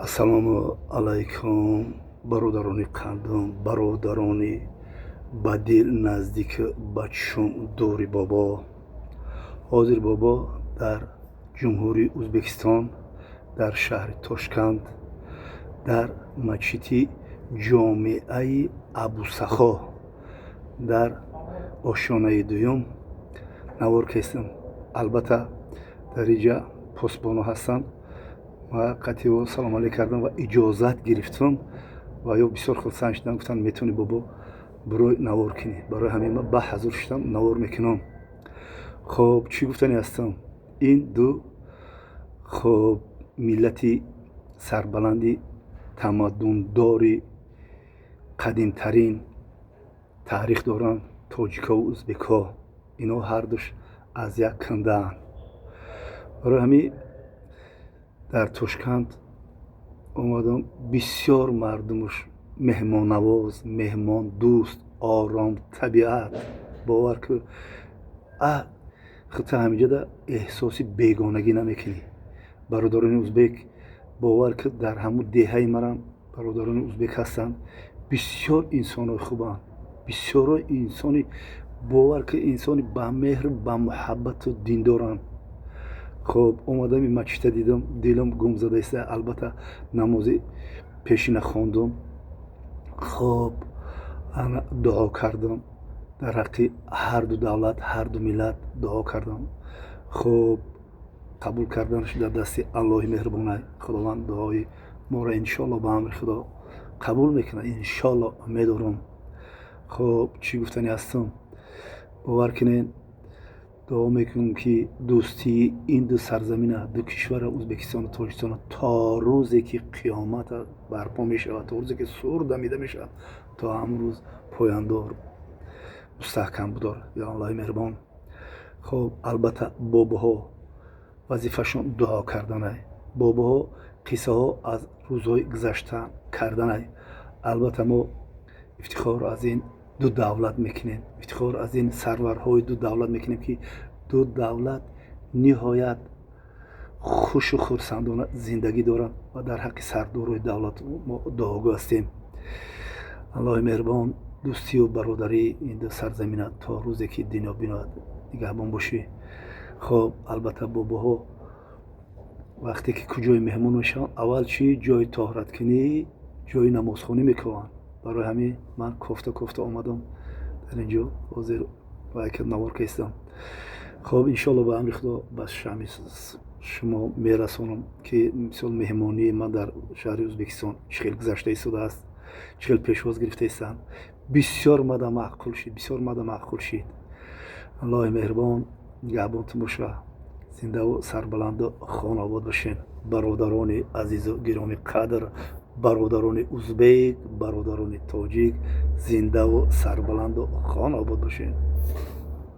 Ассалому алайкум, бародарони қандум, бародарони ба дил наздик, ба чашм дури бобо. Ҳозир бобо дар Ҷумҳурии Ӯзбекистон, дар шаҳри Тошканд, дар масҷиди ҷомеаи Абусахо, дар ошёнаи дуюм навор кестам. Албатта, дар инҷа посбоно ҳастанд ва қатъи салом алейк кардам ва иҷозат гирифтам ва ё бисёр хурсанд шудам. Гуфтанд, метавонӣ, бобо, барои навор кунӣ. Барои ҳамин ман ба ҳазур шудам, навор мекунам. Хоб, чӣ гуфтани ҳастам? Ин ду, хоб, миллати сарбаланди тамаддундори қадимтарин таърих доранд, тоҷикҳову узбекҳо. Ино ҳардуш аз як кандаанд. Барои ҳамин дар Тошканд омадам. Бисёр мардумуш меҳмоннавоз, меҳмондӯст, ором табиат. Бовар ку, а худта ҳаминҷода эҳсоси бегонагӣ намекунӣ. Бародарони узбек, бовар ку, дар ҳамун деҳаи марам бародарони узбек ҳастанд. Бисёр инсонои хубанд, бисёро инсони, бовар ку, инсони ба меҳр, ба муҳаббату диндоранд. Хоб, омадам, ин масҷида дидам, дилам гум зада иста. Албатта, намози пешина хондум. Хоб, дуо кардам, дар ҳаққи ҳарду давлат, ҳарду миллат дуо кардам. Хоб, қабул карданаш дар дасти Аллоҳи меҳрубонай. Худованд дуои моро, иншоалло, ба амри Худо қабул мекунад, иншоалло, медорам. Хоб, чӣ гуфтани ҳастам? Бовар кунед, дуо мекунем, ки дӯстии ин ду сарзамина, ду кишвара, Ӯзбекистону Тоҷикистона, то рӯзе ки қиёмат барпо мешавад, то рӯзе ки сур дамида мешавад, то ҳамон рӯз пояндор, мустаҳкам будор, ё Аллоҳи меҳрубон. Хоб, албатта, бобоҳо вазифашон дуо карданай, бобоҳо қиссаҳо аз рӯзҳои гузашта карданай. Албатта, мо ифтихор аз ин ду давлат мекунем, ифтихор аз ин сарварҳои ду давлат мекунем, ки ду давлат ниҳоят хушу хурсандона зиндагӣ доранд ва дар ҳаққи сардорои давлат мо дуогӯ ҳастем. Аллоҳи меҳрубон дӯстию бародарии ин ду сарзамина то рӯзе ки дунё бинояд нигаҳбон бошӣ. Хоб, албатта, бобоҳо вақте ки куҷои меҳмон мешаванд, аввал чӣ ҷои тоҳораткунӣ, ҷои намозхонӣ мекунанд. Барои ҳамин ман кофта кофта омадам дар ин ҷо, ҳозир навор кестам. Хоб, иншоалло, ба амри Худо ба шами шумо мерасонам, ки мисол меҳмонии ман дар шаҳри Ӯзбекистон чӣ хел гузашта истодааст, чӣ хел пешвоз гирифта истанд. Бисёр мада маъқул шид, бисёр мада маъқул шид. Аллоҳи меҳрубон нигаҳбонтон боша. Зиндаву сарбаланду хонобод бошен, бародарони азизу гиромӣ қадр, бародарони узбек, бародарони тоҷик, зиндаву сарбаланду хонобод бошен.